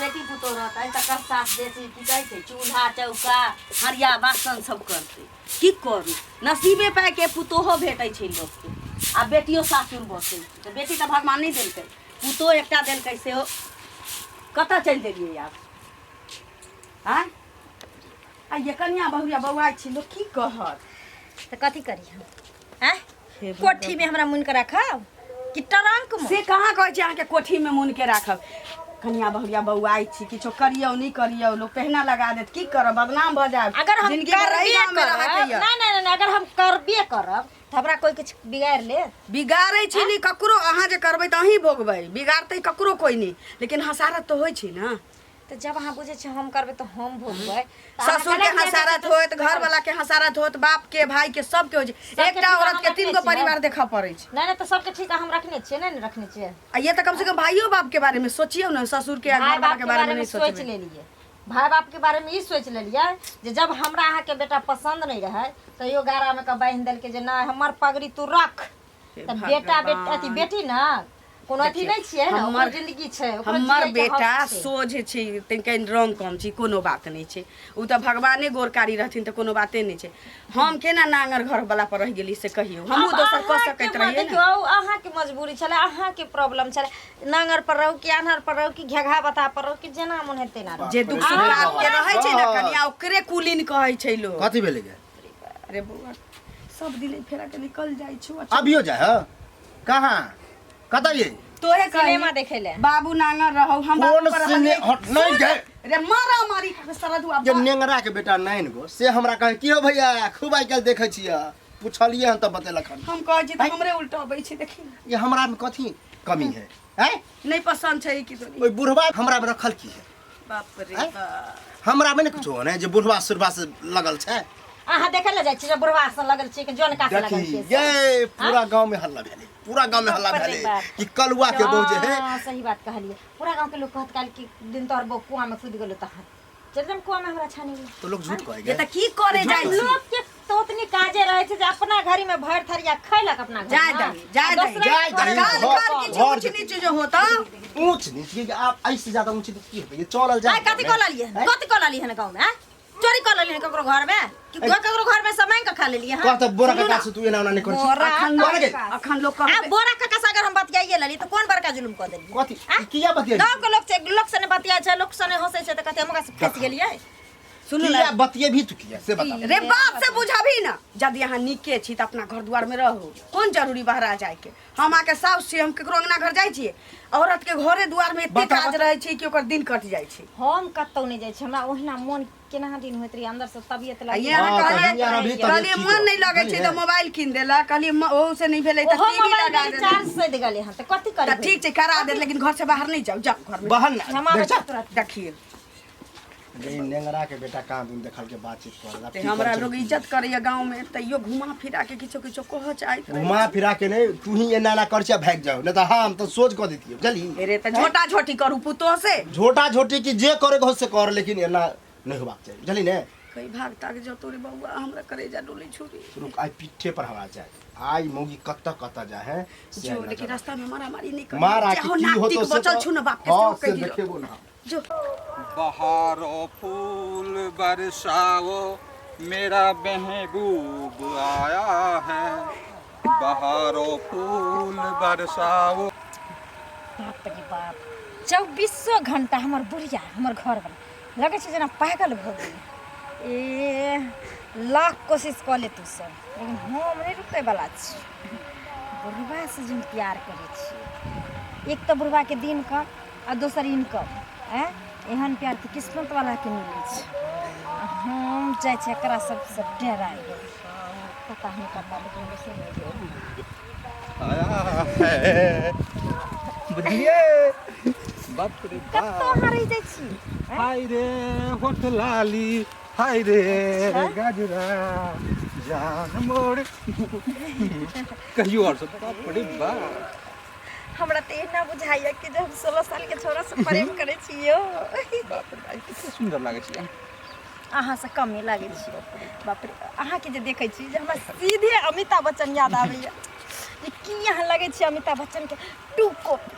बेटी पुतोह रहतै तकर सास बेसी की कहै छै चूल्हा चौका हरिया बासन सब करतै। की करू, नसीबे पाइके पुतोहो भेटै छै लोकके आ बेटियो सासुर बसै छै। तऽ बेटी तऽ भगवान नहि देलकै, पुतोह एकटा देलकै, सेहो कतऽ चलि देलियै आब? आँय, आ ये कनिया बहुरिया बौआइ छी, लोक की कहत? तऽ कथी करी हम? आँय, कोठी में हमरा मुन के राखब कि ट्रंक में? से कहाँ कहै छी अहाँके कोठीमे मुन के राखब। कनिया बहुरिया बौआइ छी, किछो करियौ नहि करियौ, लोक पहिना लगा देत, की करब? बदनाम भऽ जायब। अगर हम जिनगी भरि एहि करबे गाँवमे रहऽके करब यऽ। नहीं नहीं नहीं, अगर हम करबे करब तऽ हमरा कोई किछु बिगाड़ि लेत? बिगाड़ै छी नहि ककरो, अहाँ जे करबै तऽ अहीं भोगबै, बिगाड़तै ककरो कोइ नहि, लेकिन हसारत तऽ होइ छै ने। तऽ जब अहाँ बुझै छियै हम करबै तऽ हम भोगबै, तऽ अहाँ ससुर के गलत किया हसारत होत, घर वाला के हसारत होत, बाप के, भाई के, सबके होइ छै। सबके एकटा ठीक औरत अहाँ के तीन रखने गो छियै? परिवार देखऽ पड़ै छै। नहीं नहीं, तऽ सबके ठीक हम रखने छियै? नहि ने रखने छियै। आ ये तऽ कम से कम भाइयो बाप के बारे में सोचियौ ने, ससुर के आ भाई घर वाला बाप के के बारे में बारे में नहीं सोच सोचबै। लेलियै, भाई बाप के बारे में ई सोच लेलियै जे जब हमरा अहाँके बेटा पसंद नहीं रहै तैयो गारा में के बान्हि देलकै जे नहि, हमर पगड़ी तू रख। हे तऽ बेटा बेटी भगवान। अथी बेटी ने कोनो अथी नहि छियै ने, ओकरो जिंदगी छै, ओकरो हमर जियैके हक बेटा छै। सोझ छै, तनिका रंग कम छै, कोनो बात नहि छै। ओ तऽ भगवाने गोरकारी रहथिन तऽ कोनो बाते नहि छै। हम केना नांगर घर वाला पर रहि गेली से कहियौ? हमहूँ आब दोसर कऽ अहाँके सकैत रहियै ने। देखियौ, अहाँके मजबूरी छलै, अहाँके प्रॉब्लम छलै। नांगर पर रहू कि आन्हर पर रहू कि घेघा बता पर रहू कि जेना मन हेतै तेना रहू। जे दुख सुख अहाँ रात के रहै छै ने कनिया, ओकरे कुलीन कहै छै लोग। कथी भेलै गे? अरे बौआ, सब दिन फेरा के निकल जाइ छौ। अभियो जाय ह? कहाँ कतऽ ये? तोहे कही सिनेमा देखै ले। बाबू नांगर रहौ, हम कोन बाबू पर सिने रहलियै। हट नहीं सुन, गे। रे मारा मारी खा सरदुआ जे नेंगरा के बेटा नाइन गो से हमरा कहे की हो भैया, खूब आइ काल्हि देखै छियै। पुछलियै हन तऽ बतेलक हन। हम कहै छी तऽ हमरे उल्टा अबै छै, देखी ने। ये हमरा में कथी कमी है? हैं? नहीं पसंद छै की दुनिया। ओहि बुढ़वा हमरा में रखल की है? बाप रे आँय? बाप। हमरा में ने कुछो ने जे बुढ़वा सुढ़वा से लगल छै। अहाँ देखै लए जाइ छियै जे बुढ़वा से लगल छियै कि जनका से लगल देखी छियै से? ये पूरा गांव में हल्ला भेलै, पूरा गांव में हल्ला बाप रे भेलै बाप। कि कलुआ के बहू जे है। हाँ, सही बात कहलियै। पूरा गांव के लोग कहत काल कि दिन तोहर बहू कुआं में कूद गेलो, तहन चल जम कुआं में हमरा छानी गेलो। तो लोग झूठ कहे ये तऽ की करे जाइ छी? लोग के तो उतनी काजे रहे छै जे अपना घरी में भर थरिया खैलक अपना घर जाय में। दही, जाय आ दही। दोसरा जाय के दही। घर काल घर- काल किछु घर ऊँच जेतै। नीच जे होता। ऊंच नीच के आप ऐसे ज्यादा ऊंच नीच की होते? ये चलल जाए। आइ कथी कऽ लेलियै हन? कथी कऽ लेलियै हन गाँव में? आँय? चोरी कऽ लेलियै हन ककरो घर में कि ककरो घर में सामान के खा लेलियै हन? कह तऽ बोरा काका से तू एना ओना नहीं करै छी। बोरा अखन कह गे। अखन लोग आ कहबै बोरा काका से अगर हम बतियाइए लेलियै तऽ कोन बड़का जुलुम कऽ देलियै? कथी आँय? किया बतिया? गाँव के लोग छै, लोक सने बतियाइ छै, लोक सने हंसै छै तऽ कहतै हम ओकरा से फँसि गेलियै। सुनू किया ने। बतिये भी तू किया से बता। रे बाप से बुझबही ना, यदि अहाँ नीके छी तऽ अपना घर दुआर में रहू, कोन जरूरी बहरा जायके? हम अहाँके साउस छी, हम केकरो अंगना घर जाइ छियै? औरत के घरे दुआर में एते बता, काज बता। रहै छै कि ओकर दिन कटि जाइ छै। हम कतौ नहि जाइ छी, हमरा ओहिना मोन केना दिन होइत रहै, अंदर से तबियत आ लागि ये अहाँ हाँ, तऽ कहलियै हियाँ अभी तबियत कहलियै ठीक मन रह। नहि लगै छै तऽ बुझलियै? मोबाइल कीन देलक, कहलियै ओहू से नहि भेलै तऽ ओहो टीवी मोबाइल लगा में देलक। रिचार्ज सधि गेलै हन तऽ कथी तऽ करबै? ठीक छै, करा देत, लेकिन घर से बाहर नहि जाउ, जाउ घर में। बहन हम आबै देख जा। छी तुरंत। देखियौ। रे नेंगरा के बेटा कहाँ दिन देखल के बातचीत कर। ते हमरा लोग इज्जत करैया गाँव में, तैयो घुमा फिरा के किछो किछो कहऽ चाहैत रहै। घुमा फिरा के नहीं, तू ही एना एना कर छिया, भाग जाओ, नहीं तो हम तो सोच कर देतियो बुझली। रे तऽ झोटा झोटी करू पुतोह से। झोटा झोटी की जे करे के हो से कर, लेकिन एना नहीं होबाक चाही बुझली ने। कहीं भाग ताग जतो रे बौआ, हमरा करेजा डोलै छुरी। रुक, आइ पीठे पर हमरा जाए, आई मौगी कत्ता कत्ता जाए है से जो आई ना लेकिन जाने। रास्ता में मारा मारी नहीं कर। मारा के चाहो की नाक होतो टीक से बचल तो- छु ना बाप के हाँ, सेहो से कहि दियो। देखेबो ना। जो बहारो फूल बरसाओ मेरा महबूब आया है, बहारो फूल बरसाओ। बाप रे बाप, चौबीसो घंटा हमर बुढ़िया हमर घरवला लगै छै जेना पागल भऽ गेलै। ए लाख कोशिश कऽ ले तू सब, लेकिन हम नहि रुकैवला छी। बुढ़बासँ जे हम प्यार करै छी, एक तऽ बुढ़बाके दिन कम आ दोसर इनकम। आँय, एहन प्यार तऽ किस्मतवलाके मिलै छै। आ हम जाइ छी एकरा सबसँ डराइ, पता नहि कतऽ आया है, बुझलिए? बाप रे कतऽ बाप। अहाँ रहि जाइ छी? आँय? हाय रे होठ लाली, हाय रे अच्छा। गजरा जान मोड़। कहियो और सब। बाप रे बाप। हमरा तऽ एना बुझाइया कि जे हम 16 साल के छोरा से प्रेम करै छी यौ। बाप रे, आइ कते सुन्दर लागै छै। अहाँसँ कमे लागै छी। बाप रे, अहाँके जे देखै छी जे हमरा सीधे अमिताभ बच्चन याद आबैया जे की अहाँ लगै छी Amitabh बच्चनके 2 copy.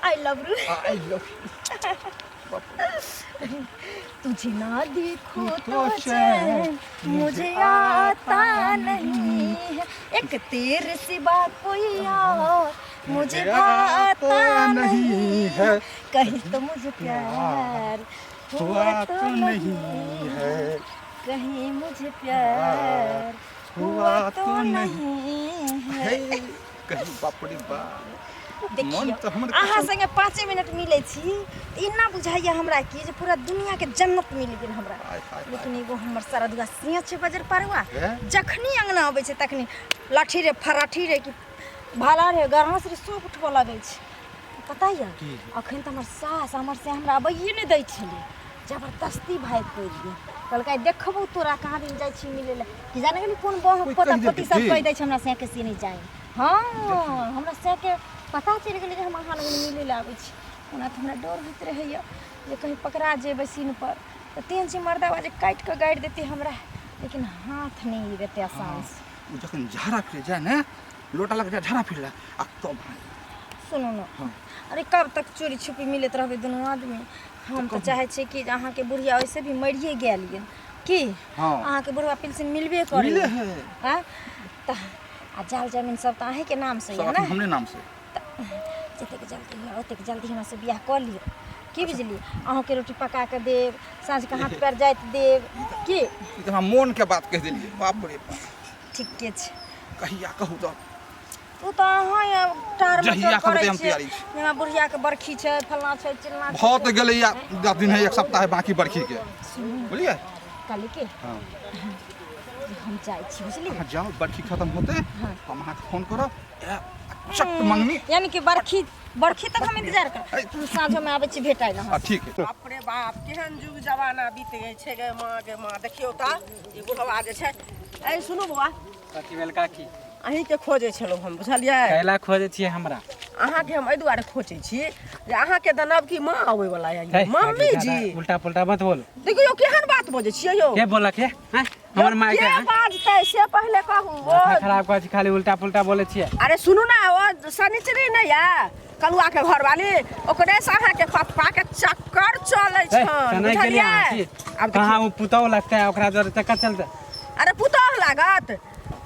I love you. I love. तुझे ना देखो तो चैन मुझे आता नहीं है, एक तेरे सिवा कोई और मुझे भाता नहीं है, कहीं तो मुझे प्यार हुआ तो नहीं है, कहीं मुझे प्यार हुआ तो नहीं है। कहीं बाप रे बाप। देखियौ मन तऽ हमर अहाँ संगे 5 मिनट मिलै छी तऽ एना बुझाइए हमरा कि जे पूरा दुनियाके जन्नत मिल गेल हमरा। हाय, हाय, हाय। लेकिन एगो हमर सरदुआ सिंह छै बजर पारुआ, हे? जखनी अंगना अबै छै तखनी लाठी रे फराठी रे कि भाला रे गरहस रे सब उठबऽ लगै छै। पता यऽ की? अखन तऽ हमर सास हमर से हमरा अबैए नहि दै छलै, जबरदस्ती भागि कऽ एलियै। कहलकै देखबौ तोरा कहाँ दिन जाइ छी मिलै लए, कि जाने गेली कोन बह कोइ पोता कहि पोती देलकै सब की? कहि दै छै हमरा से के से नहि जाइ। हँ हमरा से के पता चलि गेलै जे हम अहाँ लग मिलै लए आबै छी। ओना तऽ हमरा डर होइत रहैए जे कहीं पकड़ा जेबै सीनपर तऽ तेहन छै मर्दाबा जे काटि कऽ गाड़ि देतै हमरा, लेकिन हाथ नहि देतै आसानसँ। ओ जखन झाड़ा फिरे जाए ने, लोटा लग जाए झाड़ा फिरला आ तब सुनू ने। हाँ। अरे कब तक चोरी छुपी मिलैत रहबै दुनू आदमी? हम तऽ चाहै छियै कि जे अहाँके बुढ़िया वैसे भी मरिए गेल यऽ की। हाँ। अहाँके बुढ़वा पिलसिन मिलबे करै। मिले है। आँय तऽ आ जाल जमीन सब तऽ अहीँके नामसँ सब यऽ अखन ने? हमरे नाम से। जतेक जल्दी हुए ओतेक जल्दी हमरा से बियाह कऽ लिअ की बुझलियै? अहूँके रोटी पका कऽ देब, साँझके हाथ पैर जाइत देब की। ई तऽ हमरा मोन के बात कहि देलियै, बाप रे बाप। ठीके छै। कहिया कहू तऽ? ओ तऽ अहाँ टार जहिया मटोर कहबै करै हम छियै तैयारी छी। जेना बुढ़ियाके बरखी छै, फल्लाँ छै चिल्लाँ छै। भऽ तऽ गेलै या 10 दिन है, एक सप्ताह है बाकी बरखी के, बुझलियै? कहली कि हाँ। हम जाइ छी बुझलियै? अहाँ जाउ, बरखी खत्म होतै हाँ। हम अहाँके फोन करब, आयब आ चट मंगनी। यानी कि बरखी बरखी तक हम इंतजार करब। ऐ। हम साँझोमे आबै छी भेटाइ लए। हाँ ठीक है। बाप रे बाप, केहन जुग जमाना बीत गेल छै गे माँ, गे माँ। देखियौ तऽ ई बुढ़वा जे छै। ऐ सुनू बौआ। कथी भेल काकी? अहीँके खोजै छलहुँ हम, बुझलियै? कैला खोजै छियै हमरा? अहाँके हम एहि दुआरे खोजै छी जे अहाँके तऽ नवकी माँ अबै वला है, यऽ, मम्मी काकी, जी। ज्यादा उल्टा पुल्टा मत बोलू। देखियौ केहन बात बजै छियै यौ। के बोलक हे? हैं? हमर माय के के हैं? बाजतै से पहिले कहू। ओ माथा खराब करै छी, खाली उल्टा पुल्टा बोलै छियै। अरे सुनू ने, ओ शनिचरी नहि यऽ कलुआ के घरवाली, ओकरे से अहाँके पप्पा के चक्कर चलै है, छनि, सुनै के लिए अहाँ बुझलियै? की? आब कहाँ देखियौ। ओ पुतहु लगतै ओकरा जोरे चक्कर चलतै? अरे पुतोह लागत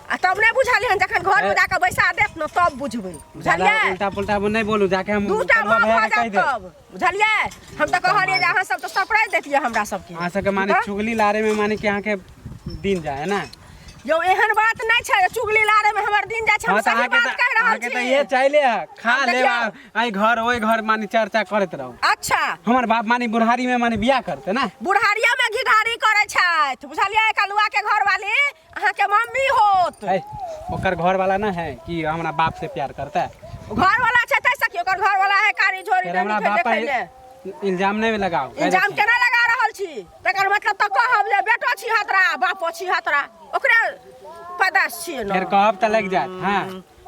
आ तब नहि बुझलियै हन, जखन घरमे ए। जाकऽ बैसा देत ने तब बुझबै, ज्यादा बुझलियै? उल्टा पुल्टा नहि बोलू, जाके हम दूटा कलुआ माँ भैया भऽ के कहि जायत देब। तब, बुझलियै? हम तऽ कहलियै जे अहाँ सब तऽ सरप्राइज दैतियै हमरा सबके। अहाँ सबके माने तऽ? चुगली लारे में माने कि अहाँके दिन जाय है ना? यौ एहन बात नहि छै चुगली लारे में हमर दिन जाइ छै, हम हाँ तऽ सही अहाँके बात तऽ कहि रहल अहाँके तऽ छी। इहे चाहले है, खा आब लेब देखियौ। आ एहि घर ओहि घर माने चर्चा करैत रहू। अच्छा। हमर बाप माने बुढ़ारी में माने बियाह करते ना? बुढ़ारिया में घिघारी करै छथि, बुझलियै? कलुआ के घरवाली अहाँके मम्मी होत। है, ओकर घर वाला ना है कि हमरा बाप से प्यार करता है? घरवाला छै ताहि से की ओकर घरवाला है कारी झोरी। फिर हमरा नहीं बाप देखै ले। पर इल्जाम नहीं लगाओ, कहि दै इल्जाम छी। केना लगा रहल छी? तकर मतलब तऽ कहब जे बेटो छी हतरा बापो छी हतरा, ओकरे पैदाइश छियै ने। फिर कहब तऽ लागि जायत। हाँ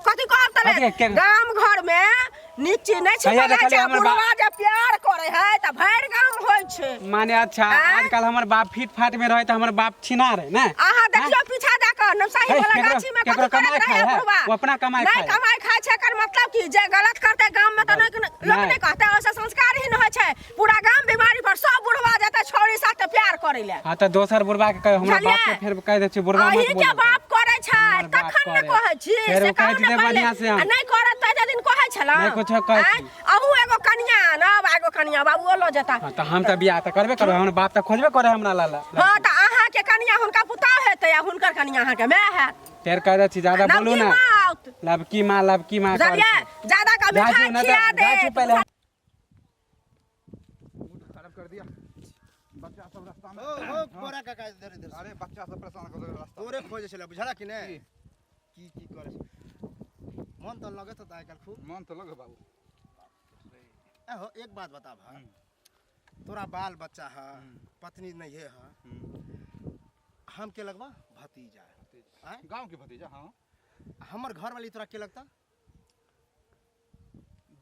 कथी कहब तऽ? कथी? गाम घर में नीक चीज नहि कहिया छिपल देखलियै छै। हमर बुढ़वा जे प्यार करे है तऽ भरि गाम होइ छै। माने अच्छा। आँय? आजकल हमर बाप फिट फाट में रहे तऽ हमर बाप छिना रहे ना? अहाँ देखियौ पीछा जाकऽ नवसाही हे, वाला केकरो गाछी में केकरो कथी करैत कमाइ रहै खाय है? बुढ़वा। ओ अपना कमाइ नहि खाय है। कमाइ खाय छै, एकर मतलब की जे गलत करतै गाम में तऽ नहि लोक नहि। नहि कहतै? ओहिसँ संस्कारहीन होइ छै। पूरा गाम बीमारी पर सब बुढ़वा जेतै छौड़ी साथे प्यार करै लए। हाँ तऽ दोसर बुढ़वा के कहियो, हमरा बाप के बुझलियै? फेर कहि दै छी बुढ़वा मत अहीं के बोलो। बाप करै छै हमर बाप तखन ने करे। कहै छी। फेर से ओ कहू काटि ने देब पहिले। बढ़िआँ से हम। आ नहि करत तऽ एते दिन कहै छलहुँ? नहि कुछो कहै आँय? छी। अहूँ एगो कनिया आनब आ एगो कनिया बाबुओ लऽ जेता। हाँ तऽ हम तऽ बियाह तऽ करबे करबै, हमर बाप तऽ खोजबे करे हमरा ला ला। हँ तऽ अहाँके कनिया हुनका पुतहु हेतै आ हुनकर कनिया अहाँके माय हैत। फेर कहि दै छी ज्यादा बोलू नवकी ना। माँ आओत। लबकी माँ, लबकी माँ करै बुझलियै? छी। ज्यादा के जाइ मिठाइ छी नहि खिया तऽ जाइ छी देत। पहिले। मूड खराब कर दिया बच्चा सब रास्ता में। हो हो कोरा काका, इधर इधर। अरे बच्चा सब परेशान कर देलक रास्ता। तोरे खोजे छलै, बुझला कि नहि? की की करै छै? मन तऽ लगैत होता आइ काल्हि खूब। मन तऽ लगे बाबू। ए हो, एक बात बताब हा, तोरा बाल बच्चा है, पत्नी नहीं है, हम के लगबा भतीजा आँय? गाँव के भतीजा, हाँ। हमर घर वाली तोरा के लगता?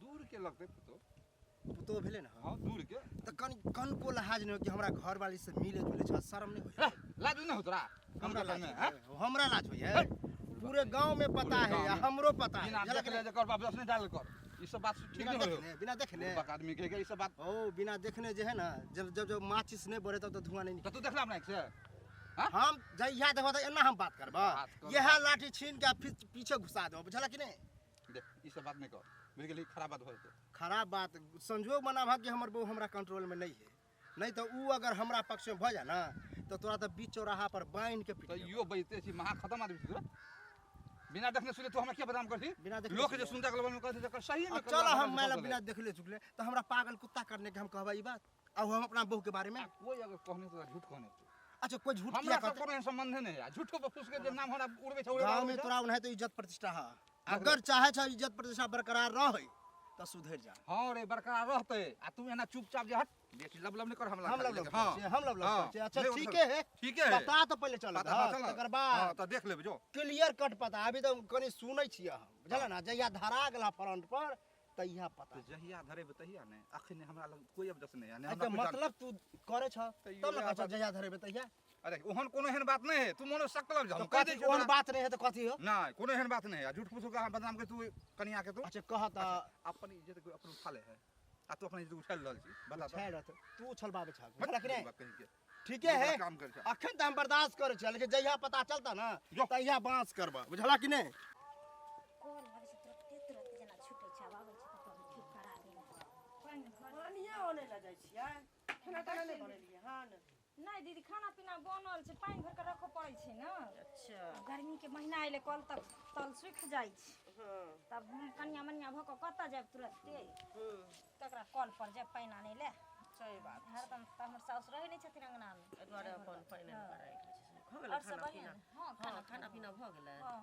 दूर के लगते पुतो। पुतोह भेलै ने? हाँ, दूर के। तऽ कनि कनको लहाज नहि हो कि हमरा घर वाली से मिले जुले छ? शर्म नहीं होय? लाज नहीं हो तोरा? हमरा लाज में होइए? हमरा लाज होइए? पूरे गांव में पता पूरे है गाँव आ में। हमरो पता है, बिना बुझलक देखले नहि? जे कर बाप नहीं डाल कर। ई सब बात ठीक बिना नहीं हो। देखने, बिना देखने। बुढ़बक आदमी के ई सब बात। ओ बिना देखने जे है ना, जब जब जब माचिस नहीं बरे तब तो धुआं नहीं। तो तू देखला अपना से? हम जहिया देखबो त एना हम बात करबा, बात कर। यह लाठी छीन के फिर पीछे घुसा देबो, बुझला कि नहीं? देख ई सब बात नहीं कर, बुझ गेली? खराब बात हो जेतौ। खराब बात संजोग बना भाग कि हमर बहू हमरा कंट्रोल में नहीं है, नहीं तो ऊ अगर हमरा पक्ष में भ जाए ना तो तोरा तो बीच चौराहा पर बांध के पीट तो देबो। यो बजते छी महा खत्म आदमी छी तू। बिना देखने सुने तू हमरा किया बदनाम करछी? बिना देखने लोक जे सुने। सुनता के कहते जे सही में अब चल हम माला बिना देखले चुकले तो हमरा पागल कुत्ता करने के हम कहबा ई बात, अब हम अपना बहू के बारे में कोई अगर कहने तो झूठ कहने। अच्छा कोई झूठ हमरा किया सब करते? कोनो एहन संबंध नहीं है, झूठो पर फूस के जे नाम हमरा उड़बे छै, उड़बे गांव में छै। तोरा उन्हें तो इज्जत प्रतिष्ठा है, अगर चाहे छ इज्जत प्रतिष्ठा बरकरार रहे तो सुधर जा। हां रे बरकरार रहते, आ तू एना चुपचाप जे हट बेसी लब लब नहीं कर हमरा हम लब लब हां करछे, हम लब लब करछे। अच्छा नहीं, ठीक मतलब है, ठीक है, पता तो पहले चल, पता हां, चल। तकर बाद हां तो देख लेब जो क्लियर कट पता। अभी तो कनी सुनै छियै हम, बुझल ना? जहिया धरा गेला फ्रंट पर तहिया पता। तो जहिया धरेब तहिया ने, अखन हमरा लग कोई ऑब्जेक्शन नहीं है, ने अच्छा, हमरा कोई जान- मतलब तू करे छ तैयो तब ना इएह कहछ बात- जहिया धरेबे तहिया। अरे ओहन कोनो एहन बात नहीं है, तू मनो शक लब जा, तो हम कह कथी दै छियौ ओहन तोरा। बात नहीं है तो कथी हो? नहीं कोनो एहन बात नहीं है, झूठ फूस के बदनाम के तू कनिया के तू। अच्छा कह त अपन इज्जत कोई अपन उठा ले है, आ तू अपन इज्जत उछाल रहल छी, बता उछाल रहल तू उछलबाबै छ, मत बुझलक कि नहीं? बात कही के। ठीके है, बड़ा काम करै छ। अखन त हम बर्दाश्त करै छियै, लेकिन जहिया पता चलता ना जो। तहिया बांस करबा, बुझला कि नहीं? कल लागै छै तुरते तुरते जेना छूटै छै, आब आबै छै तऽ तब ठीक करा देबै। पानिये आनै लए जाइ छियै, खाना ताना नहि बनेलियै हन? नहि दीदी, खाना पीना बनल छै, पानि भरि कऽ रखऽ पड़ै छै ने। अच्छा गर्मी के महीना अयलै, कल तक तल सुखि जाइ छै। हँ तब हम कनिया मनिया भऽ कऽ कतऽ जायब तुरते, ककरा कल पर जायब पानि आनै लए? सही बात। हरदम तऽ हमर साउस रहै नहि छथिन अङ्गनामे, एहि दुआरे अपन पानि आनि कऽ राखि लै छियै। भऽ गेलै आओर सब खाना बढ़िआँ पीना? ने? हँ, हँ, खाना पीना भऽ गेलै। हँ।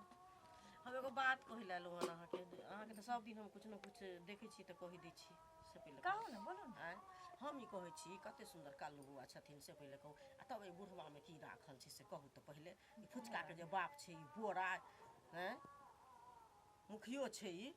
हम एगो बात कहै लए एलहुँ हन अहाँके। अहाँके तऽ सब दिन हम कुछ ने कुछ देखै छी तऽ कहि दै छी, से पहिले कहू ने, बोलू ने। आँय, हम ई कहै छी कते सुन्दर कालू बौआ छथिन, से पहिले कहू, आ तब एहि बुढ़वामे की राखल छै से कहू तऽ पहिले। ई फुचकाके जे बाप छै, ई बोरा हैं मुखियो छै ई।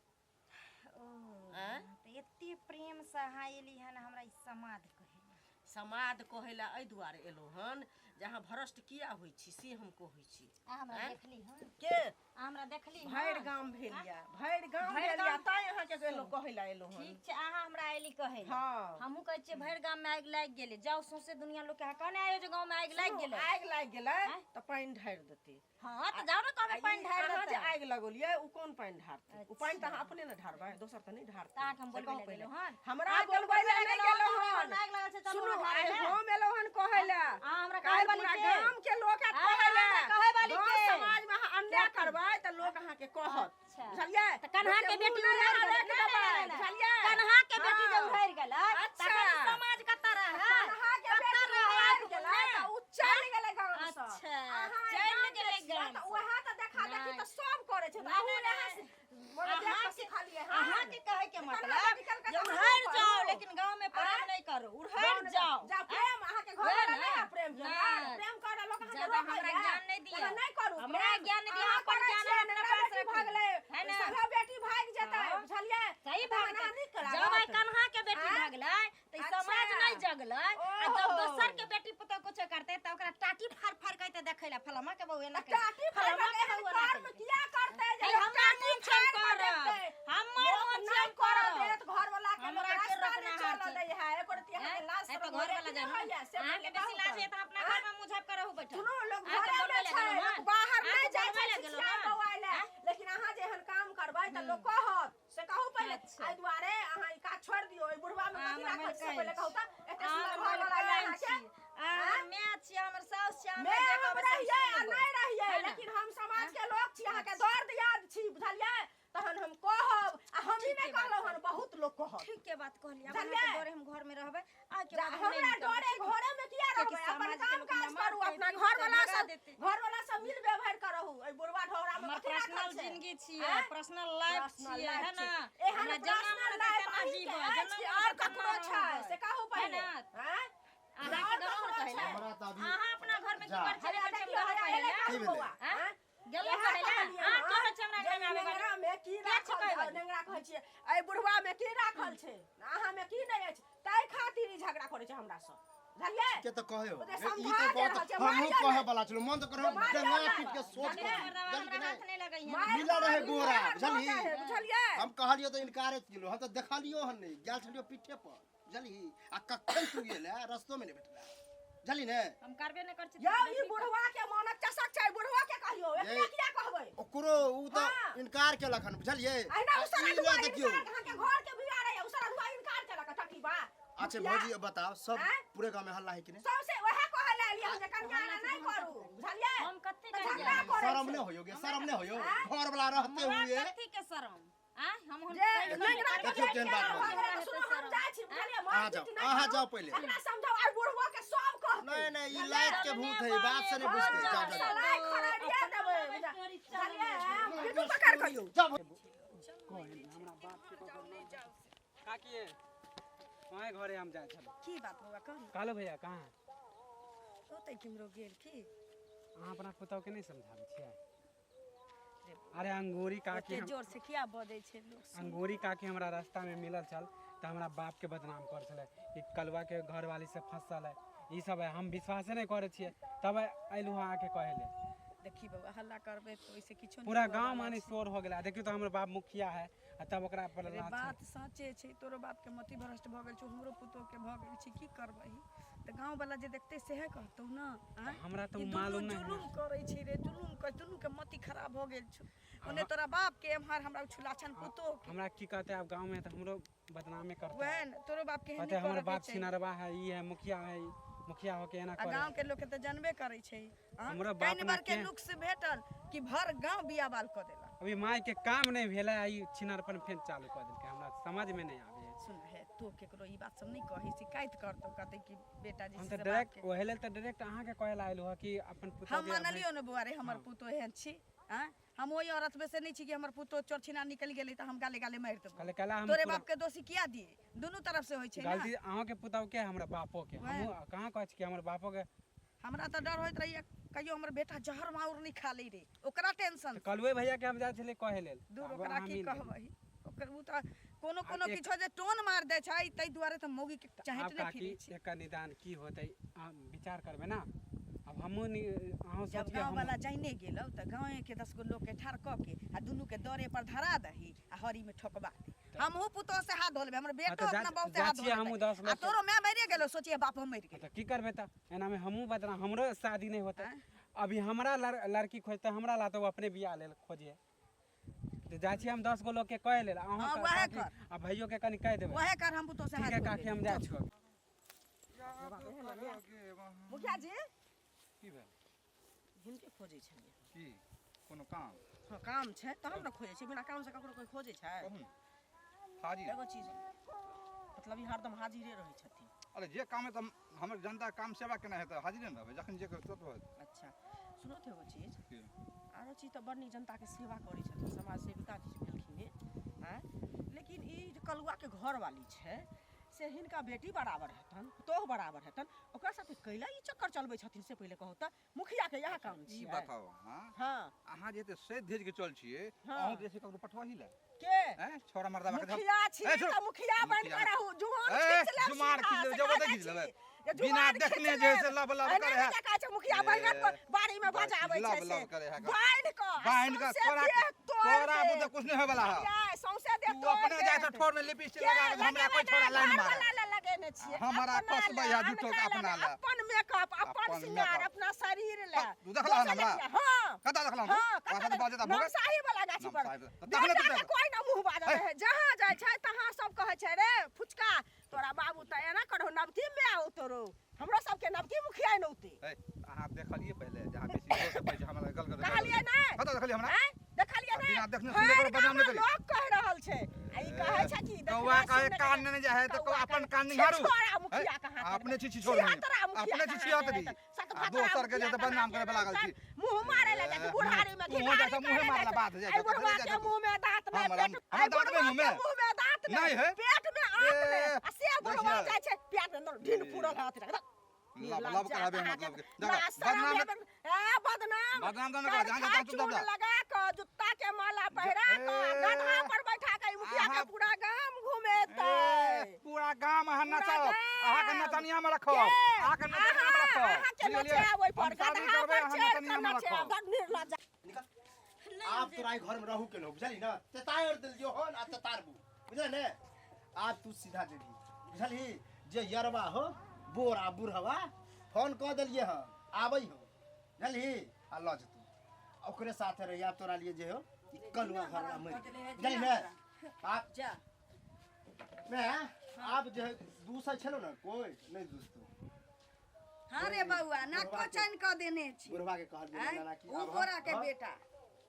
ओ आँय? तऽ एते प्रेमसँ अहाँ एली हन हमरा ई समाद कहै लए? समाद कहै लए एहि दुआरे एलहुँ हन जे अहाँ भ्रष्ट किया होइ छी से हम कहै छी। अहाँ हमरा आँय? देखली हन? के अहाँ हमरा देखली हन? भरि गाम भेल यऽ, भरि गाम भरि भेल यऽ, गाम- तैं अहाँके एलहुँ कहै लए एलहुँ हन। ठीक छै, अहाँ हमरा एली कहै लए। हँ। हमहूँ कहै छियै भरि गाममे आगि लागि गेलै, जाउ सौंसे दुनिया लोकके अहाँ कहने आइयो जे गाँवमे आगि लागि गेलै। आगि लागि गेलै आँय? तऽ पानि ढारि देतै। हँ तऽ जाउ ने कहबै पानि ढारि अहाँ जे देतै। आगि लगौलियै ओ कोन पानि ढारतै? ओ पानि तऽ अहाँ अपने ने ढारबै, दोसर तऽ नहि ढारतै। तऽ अहाँके हम से बोलबै कहू लए पहिले। गेलहुँ हन? हमरा अहाँके हम बोलबै लए बोलबै नहि लए गेलहुँ गेलहुँ हन। हन, आगि लागल छै, चलू सुनू, ढारै आइ लए। हम एलहुँ हन कहै लए। अहाँ हमरा काल्हि कहै वाली पूरा के? गाम के लोक आएत अहाँ कहै लए। हमरा कहै वाली गाँव के? समाजमे अहाँ अन्याय करबै तऽ लोक अहाँके कहत, अच्छा। बुझलियै? तऽ कन्हा के लोकके बेटी मुँह नहि उड़ारि अहाँ गेलै। रोकि नहि, नहि, देबै, नहि, नहि। बुझलियै? कन्हा के बेटी जे हँ। उड़ारि गेलै, अच्छा। तखन ई समाज कतऽ रहै? कन्हा के कतऽ बेटी रहै? उड़ारि गेलै नहि। तऽ उ चलि गेलै गामसँ। अच्छा, अहाँ चलि गाम गेलै के छियै गामसँ। तऽ उएह तऽ देखा देखी नहि। तऽ सब करै छै, तऽ नहि, अहूँ नहि, इएह नहि। मने देख कऽ अहाँके सिखलियै हन। अहाँके कहै के कन्हा मतलब बेटी केलकै जे तऽ उड़ारि अहूँ जाउ, करू। लेकिन गाँव में परब आँय? नहि करू, उड़ारि जाउ। जा प्रेम अहाँके घर वएह वाला ने? नहि है प्रेम केलक? नहि। प्रेम करऽ लोक अहाँके ज्यादा रोकै हमरा है? ज्ञान नहि दिअ। अहाँ नहि करू हमरा प्रेम। ज्ञान नहि दिअ, अहाँ अपन करै ज्ञान छियै, अपना नेंगरा पास बेटी रखू। भागलै, है ने? सभे बेटी भागि जेतै, हँ। बुझलियै? सही तहन भागतै। अहाँ नीक जब आइ लागत। कन्हा के बेटी आँय? भागलै तऽ ई अच्छा। समाज नहि जगलै, आ जब ओहो। दोसर के बेटी पुतोह कुछो करतै तऽ ओकरा टाटी फाड़ फाड़ के देखै लए फलामा के बहू एना तऽ टाटी केलकै, फाड़ि फलामा कऽ के एहन बहू एना कर्म केलकै। किया करतै जे हे, लोक हमरा टाटी मोन छै फाड़ि कऽ करब। देखतै? हमर लोक मोन नहि छै करऽ करब। देत, घरवला के लोक हमरा के रास्ता नहि रोकनाहार चलऽ छै। दै है। एको रत्ती अहाँके हैं? लाज है तऽ शरम घर होइए वाला कि नहि जानु। होइए? से अहाँके पहिले बेसी कहू लाज तऽ। होइए तऽ अपना आँय? घरमे मुँह झाँपि कऽ रहू बैठल। सुनू, लोक अहाँके घरेमे बोलबै लए छै, गेलहुँ लोक हन? बाहर नहि अहाँके जाइ बोलबै छै लए गेलहुँ छिछिया हन? बौआइ लए, आँय? लेकिन अहाँ जे एहन काम करबै तऽ लोक कहत, से कहू पहिले। अच्छा। एहि दुआरे अहाँ ई काज छोड़ि दियौ। एहि बुढ़वामे अहाँ कथी हमर राखल छै से मलकाइन पहिले कहू छी। तऽ। एते अहाँ सुन्दर हमर घरवला यऽ मलकाइन अहाँके। छी। अहाँ आँय? हमर माय छी, हमर साउस छी, मैं हमरा जे हम कहबै से हम रहियै आ सुनबै। नहि रहियै, है ने? लेकिन हम समाज के लोक छी, अहाँके दर्द याद छी, बुझलियै? तहन हम कहब, आ हम ही ठीके नहि बात कहलहुँ हन, कहलियै। बहुत लोक कहत। ठीके बात कहलियै। आब बुझलियै? अहाँके डरे हम घरमे रहबै, आइके जा, बाद हम नहि हमरा निकलबै, डरे ठीक? घरे में किया कियाकि रहबै? अपन समाजके काम लोक काज हमरा करू, मारतै, अपना पीटतै, घरवला भगा से देतै। घरवला से मिल व्यवहार करहु। एहि बुढ़वा ढौरा में हमर कथी राखल पर्सनल छै? जिंदगी छियै, आँय? पर्सनल लाइफ पर्सनल छियै, लाइफ है ना? छै। एहन हमरा जेना पर्सनल मन हेतै लाइफ तेना अहींके जीबै, अछि जेना कि मन आओर हेतै तेना ककरो छै? रहबै। से कहू है पहिले। ना? आँय? अहाँके आओर गलत ककरो कहै छै? लए? हमरा तऽ अभी अहाँ अपना घरमे की जा। करै छियै, हया नहि करै छियै, देखियौ, हम हया गलत कहै एलै लए? की कालू भेलै? बौआ। आँय? आँय? गेलै इएह कहै लए? कहलियै अहाँ हन कहै छियै हमरा जे घरमे आबै वाली? नेंगरा मे की के छै राखल कहै छै? वाली? नेंगरा कहै छियै, एहि बुढ़वा मे की राखल छै, अहाँ मे की नहि अछि, ताहि खातिर ई झगड़ा करै छै हमरा सँ। बुझलियै? के त कहे हो ओकरा ई त समझा दे बात रहल छै, हमहूँ मारियौ कहे नहि। वाला छलहुँ, मन त करो मारियौ डंगा नहि। पीट के सोच बुझलियै? कर बुझली कि हाथ नहि? नहीं लगैहे। मारि मिलल रहे बोरा, मारि बुझलही? भऽ जाइ है, बुझलियै? हम कहलियो तऽ इनकारे केलहुँ, हम तऽ देखलियो हन नहि, गेल छलियो पीठे पर, बुझलही? आ कखन तू गेल है रस्तो में नहि भेटला, बुझली ने? हम करबे नहीं कर छी। यौ ई बुढ़वा के मोनक चसक छै, बुढ़वा के कहियौ, एकरा ये- किया कहबै? ओकरो उ तऽ हाँ। इनकार केलक हन, बुझलियै? अहिना आ उ सारा ई दुआ नहि देखियौ। इनकार अहाँके घर के बिया रहे, उ सारा दुआ इनकार केलक टकीबा। अच्छा मुखिया, भौजी बताओ, सब आँय? पूरे गाँव में हल्ला है कि नहीं? सबसे वएह कहै लए एलियै हम जे कनिया एना नहि करू, बुझलियै? हम कत्ते तऽ करियै? झगड़ा करै शरम छै। नहीं होयो गे, शरम नहीं होयो, आँय? घर वाला रहते हमरा हुए। कथी के शरम? आ हम हुन जे कहि नहि करबे देखियौ केहन बात भऽ बजै। गेलै तऽ सुनू, हम जाइ छी, बुझलियै? अहाँ मारि जाओ, पीट नहि अहाँ करू। जाओ पहिले। एकरा समझाउ, आइ बुढ़वा के सब कहतै। नहीं नहीं, ई लाइट के भूत है, ई बात से नहीं बुझते। जाओ जाओ जाओ। सलाइ खराबिया देबै, बुझलियै? पिटू पकड़ कहियौ। जाओ। काकी वहाँ घरे हम जाइ छलहुँ। की बात बौआ कहू ने। कहलो भैया कहाँ है? ओतै केम्हरो गेल की। अहाँ अपना पुतहु के नहि समझाबै छियै? अरे अंगूरी काकी ओते जोर से किया बजै छै लोक सुन। अंगूरी काकी हमरा रास्ता में मिलल छल तऽ हमरा बाप के बदनाम कर छलै कि कलुआ के घरवाली से फंसल है, ई सब है, हम विश्वासे नहि करै छियै, तब अयलहुँ हँ अहाँके कहै ले। देखी बौआ हल्ला करबै तऽ ओहिसे किछो नहि पूरा हुअ गांव वाला माने छै। शोर हो गेलै। देखियौ तऽ हमर बाप मुखिया है आ तब ओकरा पर अरे लात छै। बात साँचे छै, तोरो बाप के मति भ्रष्ट भऽ गेल छौ, हमरो पुतोह के भऽ गेल छै, की करबही? तऽ गाँव वाला जे देखतै सएह कहतौ ने। आँय? हमरा तऽ ई उ दुनू मालूम नहि है। जुलुम करै छै रे, जुलुम कर, दुनू के मति खराब भऽ गेल छौ। ओने तोरा बाप के, एम्हर हमरा उछुला छन पुतोह के। हमरा की कहते आब गाँव में तऽ हमरो बदनामे करते। वएह ने, तोरो बाप के एहन कहते नहि हमर करऽ के बाप चाही। छिनरवा है, ई है, मुखिया है, ई मुखिया होके एना आ करे। गाँव के लोक के तऽ जानबे करै छै। आँ? हमरो बाप कनि ने बार के के- नुक्स भेटल कि भर गाँव बिया बाल कऽ देलक। अभी माय के काम नहि भेलै आ ई छिनरपन फेर चालू कऽ देलकै, हमरा समझ में नहि आबै है। सुन हे, तो केकरो ई बात सब नहि कही, शिकायत करतौ, कहतै कि बेटा जी हम से तऽ बाप डायरेक्ट के। ओहे लेल तऽ डायरेक्ट अहाँके कहै लए आयलहुँ हँ कि अपन पुतहु हम के मानलियौ ने बौआ रे, हमर हाँ। पुतोह एहन छी। आँय, हम ओहि औरत में से नहि छी कि हमर पुतोह चोर छिना निकलि गेलै तऽ हम गाले गाले मारि देबौ। कहले कहला हम तोरे पूरा बाप के दोषी किया दिए? दुनू तरफ से होइ छै ने। गलती अहाँके पुतहु के हमरा बापो के। वएह। हमहूँ कहाँ कहै छी कि हमर बापो के। हमरा तऽ डर होइत रहैया कहियो हमर बेटा जहर माउर नहि खा लै रे, ओकरा टेंशन। तऽ कलुए भैया के हम जाइ छलियै कहै लेल। दूर आब ओकरा अहाँ की मिल गेलियै। कहबही, ओकर उ तऽ कोनो आब कोनो एक- किछो जे टोन मार दै छै, ताहि दुआरे तऽ मौगी के आब चहेट नहि काकी फिरै छै। एकर निदान की होतै अहाँ विचार करबै ना। अब हमहूँ अहूँ जब सोचियै गाँव हमहूँ- वाला जाइने गेलौ तऽ गाँवे के 10 गो लोग के ठाढ़ कऽ के आ दुनू के दरे पर धरा दही आ हरी में ठोकबा दे। हमहूँ पुतोह से हाथ धो लेबै, हमर बेटो तऽ जा- अपना बहू से जा हाथ धो छियै हमहूँ लेतै। 10 आ लोग के- तोरो माय मरिए गेलौ, सोचिए बापो मरि गेल। तऽ की करबै तऽ एनामे हमहूँ बदनाम, हमरो शादी नहि होतै। आँय? अभी हमरा लड़की खोजतै, हमरा ला तऽ ओ अपने बियाह लेल खोजिए। तऽ जाइ छियै हम 10 गो लोग के कहै लेल, अहूँ हाँ, वएह काकी कर। आ भैयो के कनि कहि देबै। वएह कर, हम पुतोह से ठीक हाथ है धो काकी, लेबै। हम जाइ छियौ। मुखिया जी की भेल? हिनके खोजै छलियै। की कोनो काम? हँ काम छै तहन ने खोजै छै, बिना काम से ककरो कोइ खोजै छै? कहू ने। हाजिर। एगो चीज मतलब ई हरदम हाजिरे रहै छथिन। अरे जे काम है तऽ हमर जनता काम सेवा केना हेतै, हाजिरे ने रहबै, जखन जे करतै तुरंत होयत। अच्छा सुनो तऽ एगो चीज, की? आरो चीज तऽ बड़ नीक जनताके सेवा करै छथिन, समाज सेविका जी भेलखिन हे, आँय, लेकिन ई जे कलुआके घरवाली छै से हिनका बेटी बराबर हेतन, पुतोह बराबर हेतन, ओकरा साथे कैला ई चक्कर चलबै छथिन से पहिले कहू तऽ? मुखिया के इएह काम ई छियै। बताउ अहाँ, हाँ। अहाँ जे एते सैध धैज के चल छियै, हाँ। अहूँ जे छै ककरो पठबही लए? के? हैं? छोरा मर्दाबा के मुखिया छियै ए, छोड़। तऽ मुखिया बनि मुखिया। कऽ रहू, जुआन ए, खींच लेब जुमार सीधा, खींच लेब, से जबरदस्ती कहै खींच छी। लेबै। जे बिना जुआन देखने खींच जे लेब। से लब लब एना करे नहि है। जे कहै छै मुखिया बैगन पर बाड़ी में बस, बजाबै लब छै से। लब करे है। बान्हि कऽ, आ बान्हि कऽ, सौंसे तोरा- देह तोड़ि तोरा देत। बुते कुछ नहि होय वाला है। मुखिया, सौंसे देह तू तोड़ि अपने जाइ देत। तऽ ठोर में लिपस्टिक के लगा के हमरा कोई लगेबै छोरा नहि, लाइन घरवला मारे। लए लगेने छियै। हमरा अपना कसबै लए, है झूठो के अनका अपना लए, लए। अपन मेकअप, अपन अपन श्रृंगार, मेकअप। अपना शरीर लए। तू देखला हन दोसर हमरा? लए, हाँ। कतऽ देखला हन? हाँ, तोरा कतऽ साथे बाजै तऽ भोगै? नमसाही वाला गाछी पर। नमसाही वाला। तखने तू बेटा के देखल। कोई ना मुँह बाजल हे। रहै। जहाँ जाइ छै तहाँ सब कहै छै रे फुचका, तोरा बाबू तऽ एना करहो, नवकी में आओ तोरो, हमरो सबके नवकी मुखिया नौते। हे, अहाँ देखलियै पहिले, जहाँ बेसी जोर से पैसा हमरा गल गल गल कहलियै गल। नहि। कतऽ देखलियै हमरा? आँय? देखलियै आ नहि? बिना देखने सुनने भरि ककरो बदनाम नहि गाममे करी। लोक कहि रहल छै। आ ई कहै छै कि देखने कौआ कहे सुनने कान नहि जाइ है तऽ कौआ कौआ अपन कहे कान निहारू। छिछोरा मुखिया हे, कहाँ अपने केने? छी छिछोर नहीं। छिहत्तरा मुखिया अपने छी कहाँ छिहत्तरी। केने? आ दोसर के जे तऽ बदनाम करे वाला लागल छी। मुँह मारे ला जाइ छै बुढ़ारी में, मुँह जाइ छै, घिनारी मुँहे करे मारे ला जाइ बाध छै। जाइ एहि छै, बुढ़वा जाइ के छै। मुँह में दाँत नहि, हमरा- पेट हमरा एहि दाँत नहि बुढ़वा मुँह में? के मुँह में दाँत नहि नहि, है। पेट में आंत ए, नहि, आ से बुढ़वा देखियौ। जाइ छै पेट में ढील पूरल हाथ रख। लब लब कराबे मतलब के। देखो, बदनाम ए बदनाम बदनाम तऽ नहि कर, जहाँ करखा तहाँ चुप चून जा। लगा कऽ जूता के माला पहिरा कऽ ए, गदहा पर बैठा कऽ ई मुखिया के अहाँ- पूरा गाम घुमेलक। घुमेतै। पूरा गाम अहाँ पूरा नचाओ, गाम। अहाँके नचनिया में रखो, के? अहाँके नचनिया में रखो। अहाँके बुझलियै? नचाएब ओहि पर, हम शादी गदहा करबै, पर अहाँ चढ़ि कऽ नचनिया में नचाएब, रखो। बड़ निर्लज्ज। आब तोरा ई घर में रहू के न, बुझली ना? तेतार देलियो हन आ तेतारबू, बुझल ने? आब तू सीधा जेबही, बुझलही? जे यरवा हो बोर आ बुढ़वा फोन कऽ देलियै हन, आबै हो, बुझलही? आ लऽ जेतू, ओकरे साथे रही। आब तोरा लिए जे हो ई कलुआ घर वाला मरि गेल, बुझलही ने? आब जा मैं आब जे दूसै छलो ने, कोइ नहि दुसतौ। हाँ रे बउआ, नाको चैन कऽ देने छी। बुढ़वा के कहलियै आँय? नाना कि उ आब बोरा के हँ? बेटा,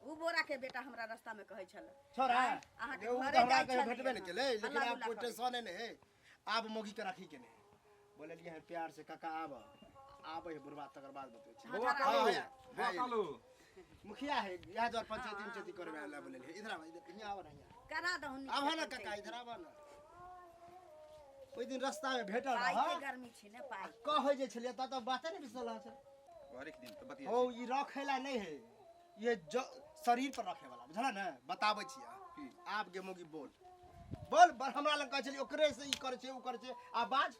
उ बोरा के बेटा हमरा रास्ता में कहै छल। छोड़ा, आँय, अहाँके उ तऽ घरे हमरा जाइ कहियो छलियै भेटबे नहि हँ। केलै, लेकिन हल्ला आब गुल्ला कोइ करै। टेंशने नहि है। आब मौगी के राखी के नहि बोललियै हँ प्यार से, काका आब आबै है बुढ़वा, तकर बाद बतबै छी। बौआ हाँ, कालू, हाँ, बौआ हाँ, कालू। मुखिया है यहाँ द्वार पंचायती उंचायती करबे ला बोललियै। इधर आब, इधर हियाँ आब ना, हियाँ करा दहुन आब ना काका, इधर आब ना। ओहि दिन रास्ता में भेटल पाइ रह, के गर्मी छै ने, पाइ कहै जे छलियै त तऽ बाते नहि बिसरल छै। हरेक दिन तऽ बतिया हो, ई रखे ला नहीं है, ये शरीर पर रखे वाला, बुझला ने? बताबै छियै। आब गे मोगी बोल बोल बड़ हमरा लग कहै छली ओकरे से ई करै छै उ करै छै, आ बाज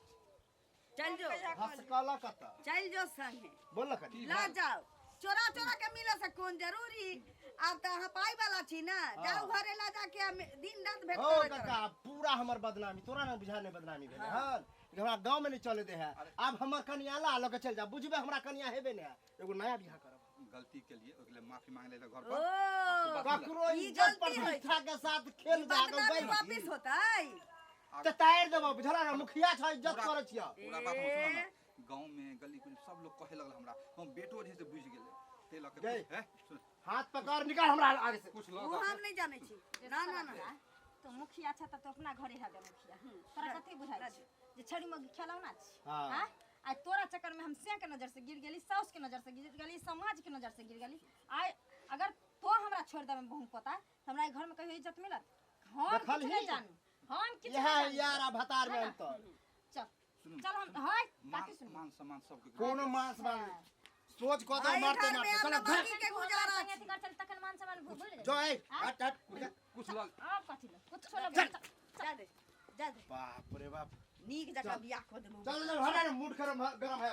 चल जो हंसकला कत चल जो संगे बोल न कनी ल जाओ। चोरा चोरा के मिले से कोन जरूरी? आब तऽ अहाँ पाइ वाला छी ना, जाओ घरे ला जाके आ दिन रात भेट हो करैत काका, रहब। पूरा हमर बदनामी तोरा ना बुझा नहीं बदनामी भेलै हन, हमरा गांव में नहीं चले दे है। आब हमर कनिया ला लऽ के चल जा, बुझबे हमरा कनिया हेबे नहीं है, एगो नया बियाह करब। गलती के लिए ओकरे माफी मांग ले घर ओ, पर। ककरो ई इज्जत गलती होइ प्रतिष्ठा के साथ खेल ई जा के बदनामी गइल। वापिस होतै? तऽ तारि देबौ, बुझला ना? मुखिया छ, इज्जत करै छियौ। पूरा बात हम सुनऽ ना, गांव में गली कुछ सब लोग कहे लगल हमरा, हम बेटो जे से बुझ गेलै ते लऽ के गई। हैं, सुन। हाथ पकड़ निकाल हमरा आगे से। कुछ लऽ उ के हम नहीं जानै छी। ना ना ना, तो मुखिया छ त अपना घरे हेबे मुखिया। तोरा कथी बुझाइ छै जे छड़ी मगी खेलौना छी? हाँ। आँय? आइ तोरा चक्कर में हम से के नजर से गिर गेली, साउस के नजर से गिर गेली, समाज के नजर से गिर गेली। आइ अगर तो हमरा छोड़ देबे बहु पोता, त हमरा घर में कहियो इज्जत मिलत? हम किछु देखलही? नहीं जानू, हम किछु इएह नहीं जानू। यार आ भतार में है ना? अंतर। चल सुनू। चल हम हाय मान काकी सुन, मान सम्मान सबके कोनो मान सम्मान सोच कऽ तऽ आइ मारते घर में मारते आब चल मौगी के गुजारा संगे अथी कर चल, तखन मान सम्मान भूल जो जेबै। ए हट हट कुछ लऽ आब कथी लऽ कुछ छोड़ चल। जा दे, जा दे। बाप रे बाप, नीक जकाँ बियाह कऽ देबौ। चल चल हटा ने, मूड गरम गरम है।